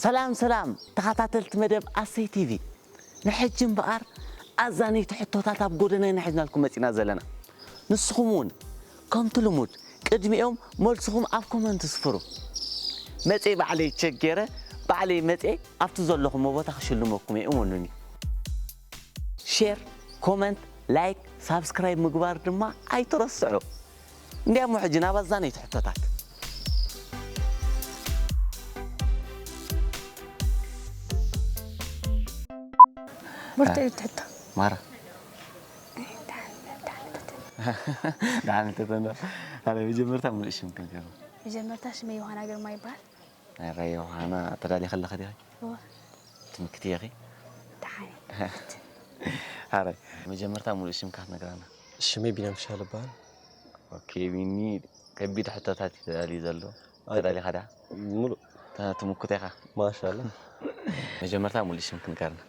ሰላም ሰላም ተኸታተልቲ መደብ ኣሰይ ቲቪ፣ ንሕጂ እምበኣር ኣዛነይቲ ሕቶታት ኣብ ጎደና ኢና ሒዝናልኩም መጺና ዘለና። ንስኹም እውን ከምቲ ልሙድ ቅድሚኦም መልስኹም ኣብ ኮመንት ስፍሩ። መጺኤ ባዕለይ ቸክ ገይረ፣ ባዕለይ መጺኤ ኣብቲ ዘለኹሞ ቦታ ክሽልመኩም እየ፣ እመኑኒ። ሼር፣ ኮመንት፣ ላይክ፣ ሳብስክራይብ ምግባር ድማ ኣይትረስዑ። እንዲያሞ ሕጂ ናብ ኣዛነይቲ ሕቶታት። ብርቱዕ እዩ እቲ ሕቶ። ማራ። ደሓን እንተተንዶ። ኣነ መጀመርታ ሙሉእ ሽምክን ገሩ። መጀመርታ ሽመይ ዮሃና ግርማ ይበሃል። ኣረ ዮሃና፣ ተዳሊኺ ኣለኺ ዲኺ? እወ። ትምክቲ ኢኺ? ደሓን። ኣረ መጀመርታ ሙሉእ ሽምካ ክትነግረና። ሽመይ ቢንያም ፍሻለ ይበሃል። ኦኬ ቢኒ፣ ከቢድ ሕቶታት እዩ ተዳልዩ ዘሎ። ኣይ- ተዳሊኻ ዳ? ሙሉእ። ተ- ትምክቶ ኢኻ? ማሻላ። መጀመርታ ሙሉእ ሽምኪ ንገርና።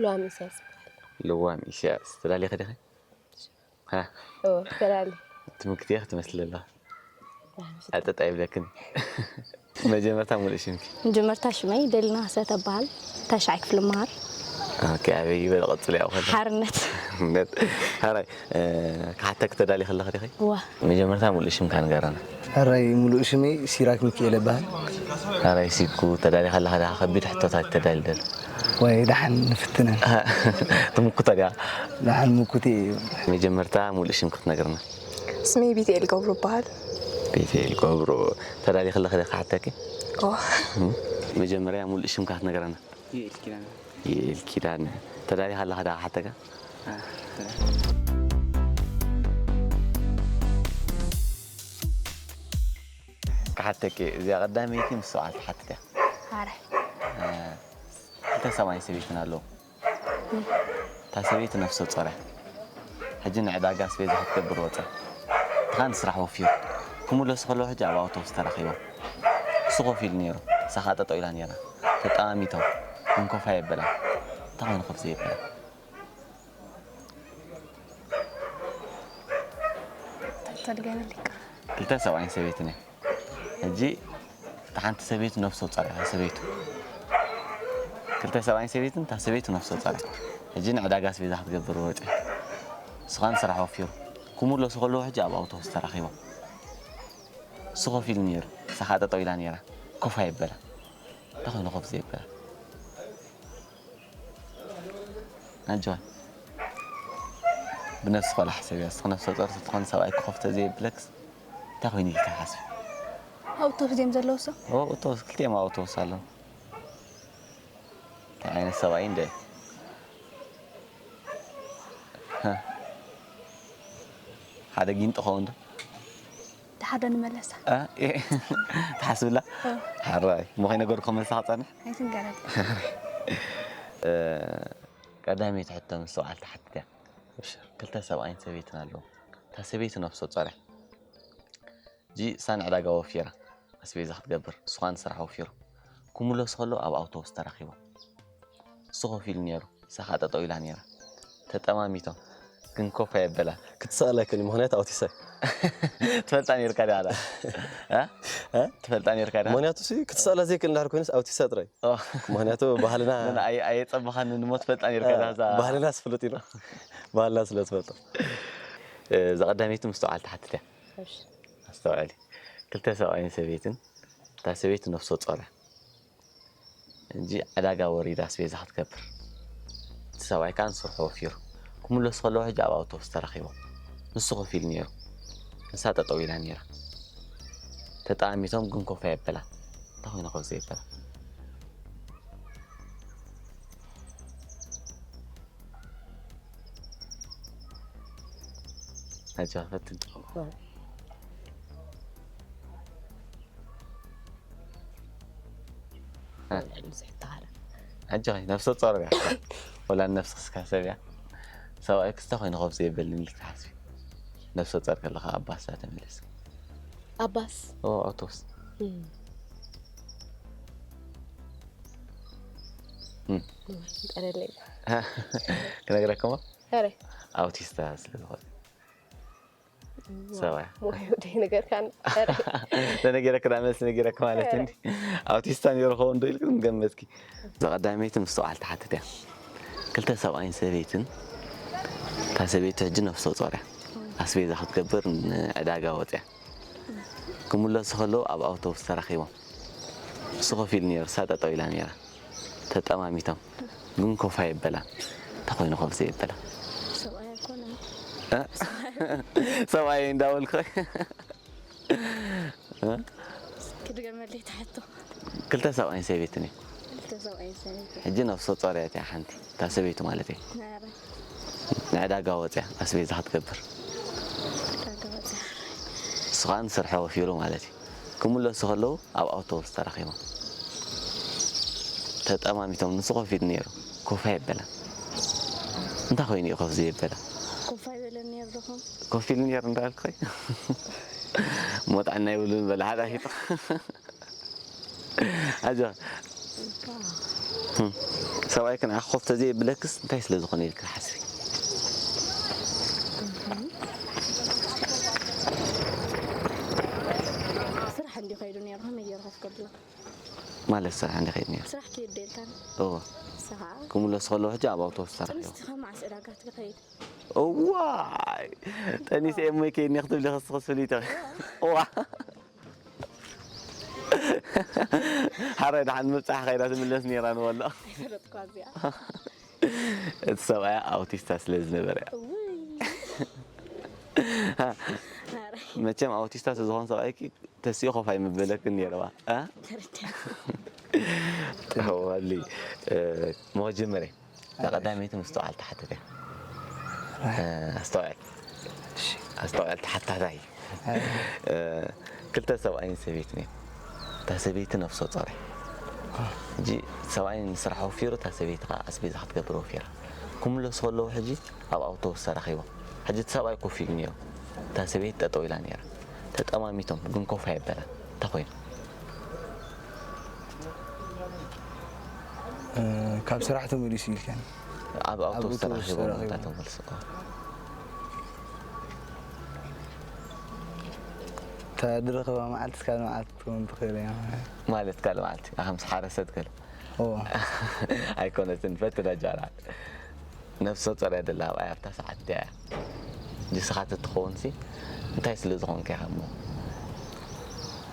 ልዋም ኢሳያስ ይበሃል። ልዋም ኢሳያስ። ተዳሊኺ ዲኺ? ሃ? ኦ፣ ተላሊ። ትምክቲ ኢኺ ትመስሊ ኣለኻ። ኣጠጣ ይብለክን። መጀመርታ ሙሉእ ሽምኪ። መጀመርታ ሽመይ ደሊና ሰተ እበሃል። ታሽዓይ ክፍሊ መሃር። ኦኬ፣ ኣበይ ይበል ቀጽል ያው ከለ። ሓርነት። እውነት። ሃራይ፣ እ፣ ክሓተክ ተዳሊኺ ኣለኺ ዲኺ? እዋ። መጀመርታ ሙሉእ ሽምካ ንገረና። ሕራይ ሙሉእ ሽመይ ሲራክ ሚኪኤል እበሃል። ሃራይ ሲኩ፣ ተዳሊኻ ኣለኻ ዲኻ? ከቢድ ሕቶታት ተዳሊ ደሎ። ወይ ደሓን ንፍትነን። ትምክቶ ዲያ? ደሓን ምኩቴ እዩ። መጀመርታ ሙሉእ ሽምኪ ክትነግርና። ስመይ ቤትኤል ገብሩ እበሃል። ቤትኤል ገብሩ፣ ተዳሊኺ ኣለኺ ዲኺ ክሓተኪ? ኦ። መጀመርያ ሙሉእ ሽምካ ክትነግረና። ይእልኪና ይእልኪዳነ። ተዳሊኻ ኣለኻ ዲኻ ክሓተካ? ክሓተኪ፣ እዚኣ ቀዳመይቲ ምስ ሰብኣል ትሓትት እያ። ሓራይ። ክልተ ሰብኣይን ሰበይትን ኣለዉ። እታ ሰበይቲ ነፍሰ ጾር እያ። ሕጂ ንዕዳጋ ኣስቤዛ ክትገብር ወጸ። እቲ ኻን ስራሕ ወፊሩ። ክምለሱ ከለዉ ሕጂ ኣብ ኣውቶቡስ ተራኺቦም። እሱ ኮፍ ኢሉ ነይሩ፣ እሳ ኸኣ ጠጠው ኢላ ነይራ። ተጠማሚቶም፣ ግን ኮፍ ኣየበላን። እንታይ ኮይኑ ኮፍ ዘየበላ? ተድገመልካ። ክልተ ሰብኣይን ሰበይትን እዮም። ሕጂ እታ ሓንቲ ሰበይቱ ነፍሰ ጾር እያ፣ ሰበይቱ። ክልተ ሰብኣይን ሰበይትን፣ እታ ሰበይቱ ነፍሰ ጾር እያ። ሕጂ ንዕዳጋ ኣስቤዛ ክትገብር ወጺኣ። እሱ ኸኣ ንስራሕ ወፊሩ። ክምለሱ ከለዉ ሕጂ ኣብ ኣውቶቡስ ተራኺቦም። እሱ ኮፍ ኢሉ ነይሩ፣ እሳ ኸኣ ጠጠው ኢላ ነይራ። ኮፍ ኣየበላ። እንታይ ኮይኑ ኮፍ ዘየበላ? ኣጆኻ። ብነብስኺ ዋላ ሕሰብያ፣ እስኺ ነፍሰ ጾር ትኾኒ ሰብኣይኪ ኮፍ ተዘየብለክስ እንታይ ኮይኑ ኢልኪ ትሓስቢ? ኣውቶቡስ ድዮም ዘለዉ እሶም? ኦ፣ ኣውቶቡስ፣ ክልቲኦም ኣውቶቡስ ኣለዉ። እንታይ ዓይነት ሰብኣይ እንደ? ሃ። ሓደ ጊንጢ ኸውን ዶ? ደሓር ዶ ንመለሳ? እ? ትሓስብላ? ሕራይ። እሞ ከይነገርኩ መልሳ ክጸንሕ? ኣይትንገረኒ። እ፣ ቀዳመይቲ ሕቶ ምስ ሰብኣል ትሓትት እያ። ክልተ ሰብኣይን ሰበይትን ኣለዉ። እታ ሰበይቲ ነፍሰ ጾር እያ። ሕጂ እሳ ንዕዳጋ ወፊራ ኣስቤዛ ክትገብር፣ እሱ ኸኣ ንስራሕ ወፊሩ። ክምለሱ ከለዉ ኣብ ኣውቶቡስ ተራኺቦም። እሱ ኮፍ ኢሉ ነይሩ፣ እሳ ኸኣ ጠጠው ኢላ ነይራ። ተጠማሚቶም፣ ግን ኮፍ ኣየበላን። ክትሰኣል ኣይክእልን፣ ምኽንያቱ ኣውቲሳ እየ። ትፈልጣ ነይርካ ዲኻ? እ? እ? ትፈልጣ ነይርካ ዲኻ? ምኽንያቱ ሲ ክትሰኣላ ዘይክእል እንድሕር ኮይኑስ ኣውቲሳ ጥራይ። ኦ። ምኽንያቱ ባህልና ኣየ-፣ ኣየጸበኻንን እሞ ትፈልጣ ነይርካ ዲኻ? እዛ ባህልና ስፍሉጥ እዩ። ባህልና ስለ ዝፈልጦ። እዛ ቀዳመይቲ ምስትውዓል ትሓትት እያ። እሺ። ኣስተውዕሊ። ክልተ ሰብኣይን ሰበይትን፣ እታ ሰበይቲ ነፍሰ ጾር እያ። ሕጂ ዕዳጋ ወሪዳ ኣስቤዛ ክትገብር። እቲ ሰብኣይ ከኣ ንስርሑ ወፊሩ። ክምለሱ ከለዉ ሕጂ ኣብ ኣውቶቡስ ተራኺቦም። ንሱ ኮፍ ኢሉ ነይሩ። ንሳ ጠጠው ኢላ ነይራ። ተጠማሚቶም ግን ኮፍ ኣየበላን። እንታይ ኮይኑ ኮፍ ዘየበላ? ኣጆኻ ፈትን። ኣጆኺ ነፍሰ ጾር እያ። ወላ ነፍስኺ ስካ ሰብ እያ። ሰብኣይኪ እንታይ ኮይኑ ኮፍ ዘየበልኒ ኢልኪ ትሓስቢ? ነፍሰ ጾር ከለኻ ኣብ ባስ ተመለስኪ። ኣብ ባስ? ኦ፣ ኣውቶቡስ። እም። እም። እም። ጠለለይ። ክነግረክሞ? ኧረ። ኣውቲስታ ስለ ዝኾነ። ሰብኣያ። ሞዩ ደይ ነገርካን ተነገረክ ዳ መልሲ ነገረክ ማለት እንዲ ኣውቲስታ ነይሩ ኸውን ዶ ኢልክ ምገመትኪ። እዛ ቀዳመይቲ ምስትውዓል ትሓትት እያ። ክልተ ሰብኣይን ሰበይትን፣ እታ ሰበይቲ ሕጂ ነፍሰ ጾር እያ። ኣስቤዛ ክትገብር ንዕዳጋ ወፅያ። ክምለሱ ከለዉ ኣብ ኣውቶቡስ ተራኺቦም። እሱ ኮፍ ኢሉ ነይሩ፣ እሳ ጠጠው ኢላ ነይራ። ተጠማሚቶም ግን ኮፍ ኣየበላን። እንታይ ኮይኑ ኮፍ ዘየበላ? ሰብኣይ ኣይኮነን። እ? ሰብኣይ እንዳበልኩ ክድገመለይ ትሕቶ። ክልተ ሰብኣይን ሰበይትን እዩ። ክልተ ሰብኣይ ሰበይቲ። ሕጂ ነፍሰ ጾር እያ እቲኣ ሓንቲ፣ እታ ሰበይቲ ማለት እዩ። ናረ ንዕዳጋ ወፅያ ኣስቤዛ ክትገብር። ዳጋ ወፅያ። እሱ ከዓ ንስርሖ ወፊሩ ማለት እዩ። ክምለሱ ከለዉ ኣብ ኣውቶቡስ ተራኺቦም። ተጠማሚቶም ንሱ ኮፍ ኢሉ ነይሩ። ኮፍ ኣይበላን። እንታይ ኮይኑ እዩ ኮፍ ዘየበላ? ኮፋ ይበለን ነይሩ ዶኹም። ኮፍ ኢሉ ነይሩ እንዳበልክ ኸይ ሞጣዕና ይብሉን በላ ሓደ ኣሂጡ ኣጆ ሰብኣይ ክንዓ ኮፍ ተዘየብለክስ እንታይ ስለ ዝኾነ ኢልክ ሓስቢ። ስራሕ እንዲ ከይዱ ነይሩ ከመይ ገይሩ ኮፍ ከብሎ። ማለት ስራሕ እንዲ ከይድ ነይሩ ስራሕ ከይድ ደልካን እዎ ስኻ ክምለሱ ከለዉ ሕጂ ኣብ ኣውቶቡስ ተራኺቦም። ጥንስቲ ከማዕ ስዕዳጋት ከይድ። እዋይ ጠኒሰ እሞ ከይኒ ክትብሊ ክስኽስ ፍሊቶ እዋ ሓራይ ደሓን ምብፃሕ ከይዳ ትምለስ ነይራ ንበሎ ኣይፈለጥኳ እዚኣ። እቲ ሰብኣያ ኣውቲስታ ስለ ዝነበረ እያ። ውይ። ኣረ መቸም ኣውቲስታ ስለዝኾን ሰብኣይኪ ተሲኡ ኮፍ ኣይምበለክን ነይረዋ እ? ተረዳ። ተወሊ መጀመርያ እዛ ቀዳመይቲ ምስትውዓል ትሓትት እያ። እ፣ ኣስተውዕል ኣስተውዕል ተሓታታይ እ፣ ክልተ ሰብኣይን ሰበይትን እዮም። እታ ሰበይቲ ነፍሰ ጾር እያ። ሕጂ ሰብኣይ ንስራሕ ወፊሩ እታ ሰበይቲ ከዓ ኣስቤዛ ክትገብር ወፊራ ክምለሱ ከለዉ ሕጂ ኣብ ኣውቶቡስ ተራኺቦም። ሕጂ እቲ ሰብኣይ ኮፍ ኢሉ ነይሩ፣ እታ ሰበይቲ ጠጠው ኢላ ነይራ። ተጠማሚቶም ግን ኮፍ ኣየበላን። እንታይ ኮይኑ? ካብ ስራሕ ተመሊሱ ኢልካኒ። ኣብ ኣውቶቡስ ኣውቶቡስ ተራኺቦም ተራኺቦም። እንዳተመልሱ እታ ዝረኸባ መዓልቲ እስካብ መዓልቲ ትኸውን ትኽእል እያ። ማለት ካልእ መዓልቲ ኣኸምስ ሓረሰት ገለ ኦ ኣይኮነትን ፈትን ኣጃራ ነፍሰ ጾር እያ ደላ ኣብኣይ ኣብታ ሰዓት እያ ጅስኻ ተትኸውን ሲ እንታይ ስለ ዝኾንካ ኢኻ እሞ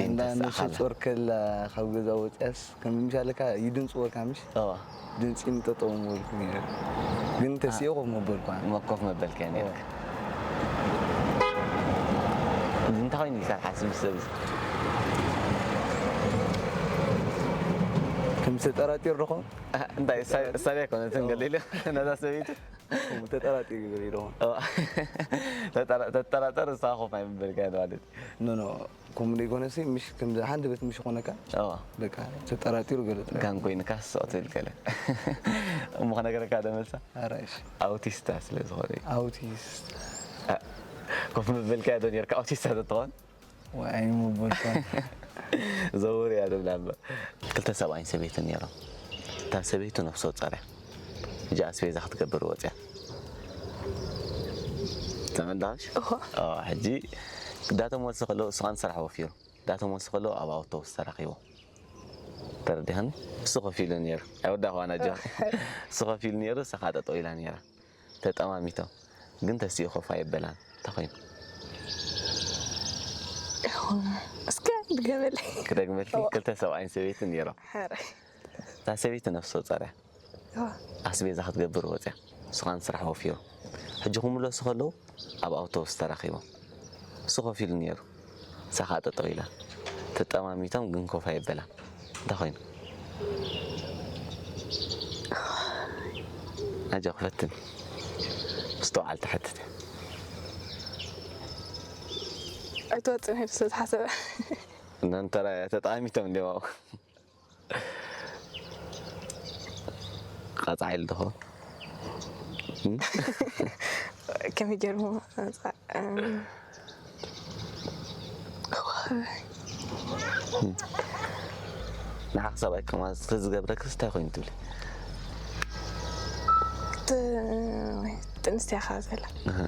እንዳ ደይንተስእ ነፍሰ ኣኻላ። ጾር ከላ ካብ ገዛ ወፅያስ ከም ምሻለካ ይድምፅወካ ምሽ እዋ ድምፂ ምጠጠው ምበልኩ ነይረ። ግን ተሲኦ ኮፍ መበልኳ መኮፍ መበልካ ነይርካ እንታይ ኮይኑ ኢልካ ትሓስብ ምስ ሰብ ከም ዝተጠራጢሩ ዶኾ እንታይ ሳቢያ ኮነትን ገሊሉ ነዛ ሰበይቱ ተጠራጢሩ ገሊሉ ዶኾ ተጠራጠር እሳ ኮፍ ኣይምበልካ ማለት ኖ ኖ ከምኡ ዘይኮነሲ ምሽ ከምዚ ሃንደበት ምሽ ኮነካ እዋ በቃ ተጠራጢሩ ገለ ጥራይ ጋን ኮይንካ ስቕ ትብል ገለ እሞ ክነገረካ ዶ መልሳ ኣራሽ ኣውቲስታ ስለ ዝኾነ እዩ። ኣውቲስት ኮፍ ምበልካዮ ዶ ነርካ ኣውቲስታ ተትኾን ዋይ ኣይምበልኳን ዘውር እያ ትብላ እምበር ክልተ ሰብኣይን ሰበይትን ነይሮም እታ ሰበይቱ ነፍሰ ጸርያ ሕጂ ኣስቤዛ ክትገብር ወፅያ ተመልዳሽ እኾ ሕጂ እንዳተመልሱ ከለዉ እሱ ከዓ ንስራሕ ወፊሩ እንዳተመልሱ ከለዉ ኣብ ኣውቶቡስ ተራኺቦም ተረዲኻኒ እሱ ከፊሉ ነይሩ ኣይወዳእኳ ኣጆኺ እሱ ከፊሉ ነይሩ እሳ ከዓ ጠጠው ኢላ ነይራ ተጠማሚቶም ግን ተሲኡ ኮፍ ኣየበላን እንታይ ኮይኑ እስከ ድገመለይ ክደግመልኪ ክልተ ሰብኣይን ሰበይትን ነይሮም ሓረ እታ ሰበይቲ ነፍሰ ጸርያ ኣስቤዛ ክትገብር ወፅያ እሱ ከዓ ንስራሕ ወፊሩ ሕጂ ክምለሱ ከለዉ ኣብ ኣውቶቡስ ተራኺቦም እሱ ኮፍ ኢሉ ነይሩ እሳ ከዓ ጠጠው ኢላ ተጠማሚቶም ግን ኮፍ ኣየበላን እንታይ ኮይኑ ኣጆ ክፈትን ምስተውዓል ትሕትት ኣይትወፅን ሄዱ ስለ ዝሓሰበ እናንተራ ተጠማሚቶም እንዲዮም ኣብኡ ቃጻ ኢሉ ዶ ከመይ ገይሩ ንዓኺ ሰብኣይ ከማን ዝገብረክስ እንታይ ኮይኑ ትብሊ ጥንስቲ ኢኻ ዘላ እህ።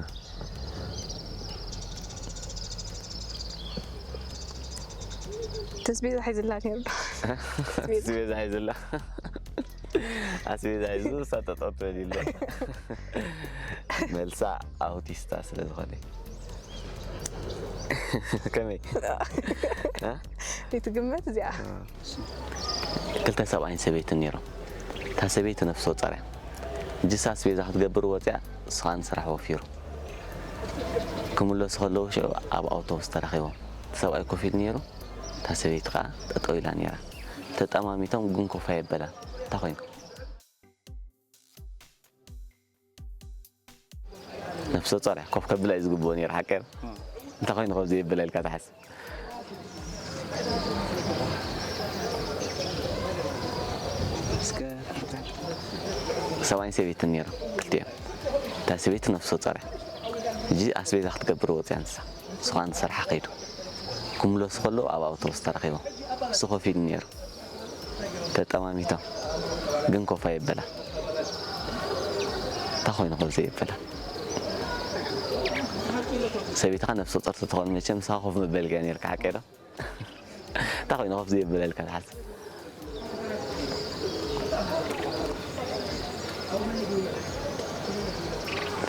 ተስቤዛ ሒዝላ ነይሩ ዶ? ኣስቤዛ ሒዝላ ኣስቤዛ ሒዙ እሳ ጠጠው ትበል ይሎ። መልሳ ኣውቲስታ ስለ ዝኾነ። ከመይ? ይትግመት እዚኣ። ክልተ ሰብኣይን ሰበይትን ነይሮም። እታ ሰበይቲ ነፍሲ ወጻር እያ። እጅሳ ኣስቤዛ ክትገብር ወፂኣ፣ እሱ ከዓ ንስራሕ ወፊሩ። ክምለሱ ከለዉ ሽዑ ኣብ ኣውቶቡስ ተራኺቦም። እቲ ሰብኣይ ኮፍ ኢሉ ነይሩ፣ እታ ሰበይቲ ከዓ ጠጠው ኢላ ነይራ። ተጠማሚቶም ግን ኮፍ ኣየበላን። እንታይ ኮይኑ? ነፍሰ ጾር እያ ኮፍ ከብላ እዩ ዝግብኦ ነይሩ ሓቀር እንታይ ኮይኑ ከምዚ የብላ ኢልካ ትሓስብ ሰብኣይን ሰበይትን ነይሮም ክልቲኦም እታ ሰበይቲ ነፍሰ ጾር እያ ሕጂ ኣስቤዛ ክትገብር ወፅያ ንሳ ንስኻ ንሰርሓ ከይዱ ክምለሱ ከለዉ ኣብ ኣውቶቡስ ተረኺቦም እሱ ኮፍ ኢሉ ነይሩ ተጠማሚቶም ግን ኮፍ ኣየበላ እንታይ ኮይኑ ኮፍ ዘየበላ ሰበይትኻ ነፍሰ ጡር ተትኾን መቸም ንስኻ ኮፍ ምበልካ ነርካ ሓቀ ዶ እንታይ ኮይኑ ኮፍ ዘየበላ ኢልካ ትሓስብ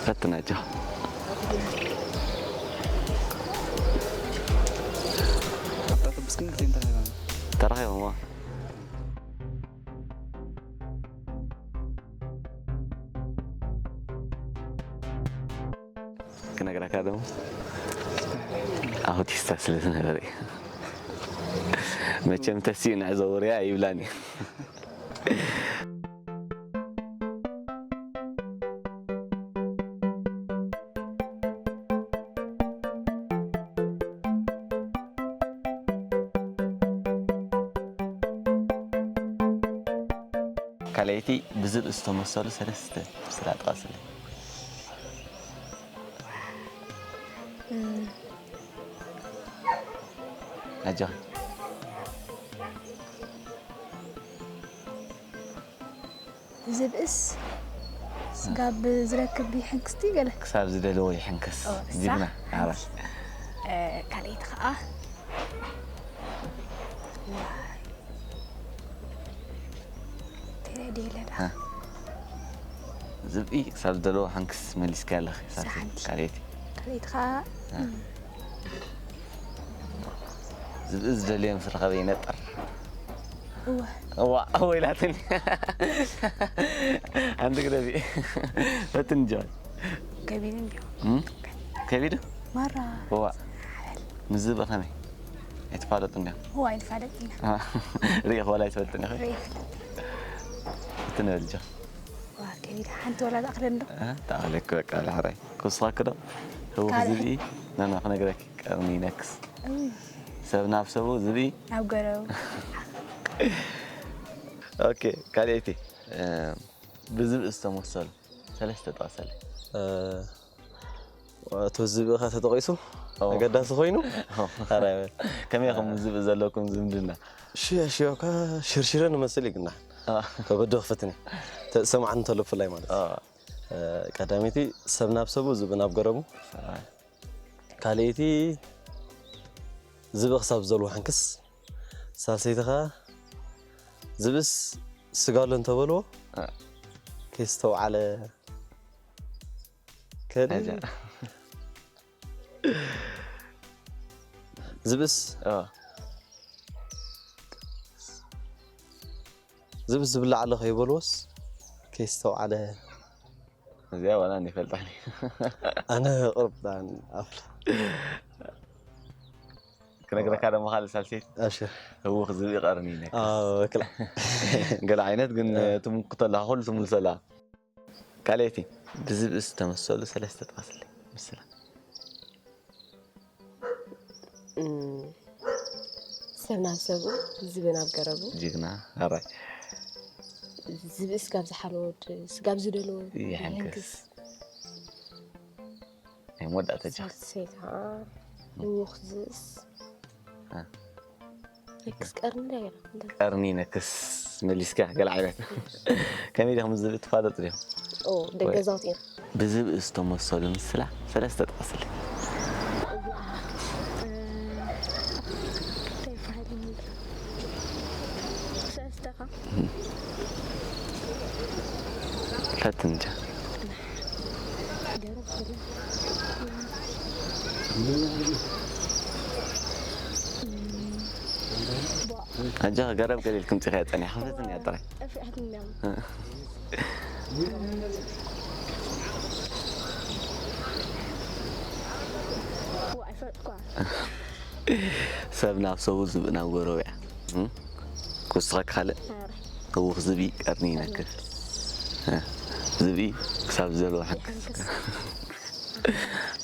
ፈትና ጆ ኣባተ ብስክን ግዜን ተረኺቦም ተረኺቦም ክነግረካ ደሞ ኣውቲስታ ስለ ዝነበረ እዩ መቸም ተሲኡ ንዕዘቡ ርያ ይብላን እዩ ካልኣይቲ ብዝብኢ ዝተመሰሉ ሰለስተ ምስላ ጥቐስለይ ኣጆኺ ዝብእስ ስጋብ ዝረክብ ይሕንክስቲ ገለ ክሳብ ዝደለዎ ይሕንክስ ኦ፣ እሳ ጅግና ሓንቲ። ኣባል ካልኣይቲ ከዓ ዋይ፣ ተረድኤለና። ዝብኢ ክሳብ ዝደለዎ ሓንክስ መሊስካ ኣለኺ ሳንቲ ሓንቲ። ካልኣይቲ ካልኣይቲ ከዓ ዝብኢ ዝደለዮ ምስ ረኸበ ይነጥር እወ እዋ እወ ኢላትኒ ኣንቲ ግደፊ ፈትኒ ጀዋል ከቢድ እንዲዮ ከቢዱ ማራ እዋ ምስ ዝብኢ ከመይ ኣይትፋለጡ እንዲያ እዋ ኣይንፋለጥ ኢና ርኢኽ ዋላ ኣይትፈልጥን ኢኺ ትንብል ጀ ከቢድ ሓንቲ ወላ ተኣኽለኒ ዶ ተኣኽለክ በቃ ዳሕራይ ክውስኸክ ዶ ህውኽ ዝብኢ ነና ክነግረኪ ቀርኒ ነክስ ሰብ ናብ ሰቡ ዝብኢ ናብ ገረቡ ኦኬ ካልኣይቲ ብዝብኢ ዝተመሰሉ ሰለስተ ጠቐሰለይ እቶ ዝብኢ ኸ ተጠቒሱ ኣገዳሲ ኮይኑ ኣራይ በል ከመይ ኢኹም ዝብኢ ዘለኩም ዝምድና ሽያ ሽያ እኳ ሽርሽረ ንመስል እዩ ግና ከበዶ ክፈትን እዩ ተሰማዕኒ እንተሎ ብፍላይ ማለት እዩ ቀዳመይቲ ሰብ ናብ ሰቡ ዝብኢ ናብ ገረቡ ካልኣይቲ ዝብኢ ክሳብ ዝደልዎ ሓንክስ ሳልሰይቲ ኸዓ ዝብእስ ስጋ ኣሎ እንተበልዎ ከይስተውዓለ ከል ዝብእስ ዝብእስ ዝብላዕ ኣሎ ከይበልዎስ ከይስተውዓለ እዚኣ ዋላ እንይፈልጣኒ ኣነ ቅርብ ኣፍላ ክነግረካ ደሞ ካልእ ሳልሴት ኣብሽር ህውኽ ዝብኢ ቀርኒ ይነክስ ኣዎ፣ ክላ- ገለ ዓይነት ግን ትምክቶ ኣለካ ኩሉ ትምልሶ ኣለካ ካልኣይቲ ብዝብኢ ዝተመሰሉ ሰለስተ ጥቐስለይ ምስላ ሰብ ናብ ሰብኡ ዝብኢ ናብ ገረቡ ጅግና ኣራይ ዝብኢ ስጋብ ዝሓለወ ወዲ ስጋብ ዝደለወ ይሕንክስ ይሕንክስ ናይ መወዳእታ ጃ ሳልሰይቲ ከዓ ህውኽ ዝብእስ አ። ነክስ ቀርኒ እንታይ ገይራ እንታይ ቀርኒ ነክስ መሊስካ ገለ ዓይነት ከመይ ዲኹም ዝብል ትፋለጡ ዲኹም ኦ ደገ ዛውቲ ኢና ብዝብኢ ዝተመሰሉ ምስላ ሰለስተ ጥቐስለይ እንታይ ይበሃል ፈትን እንጂ። ኣጆኺ ገረብ ገለ ኢልክን ጽኺያ ጸኒሕኪ ፈትን እያ ጥራይ። ሰብ ናብ ሰቡ ዝብኢ ናብ ጎረቤያ። እም? ክውስኸካ ካልእ? ህውኽ ዝብኢ ቀርኒ ይነክር። እ፣ ዝብኢ ክሳብ ዝደልዎ ሓንክስ።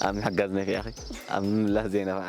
ኣብ ምሕጋዝ ነፊዕኺ፣ ኣብ ምምላስ ዘይነፍዓ።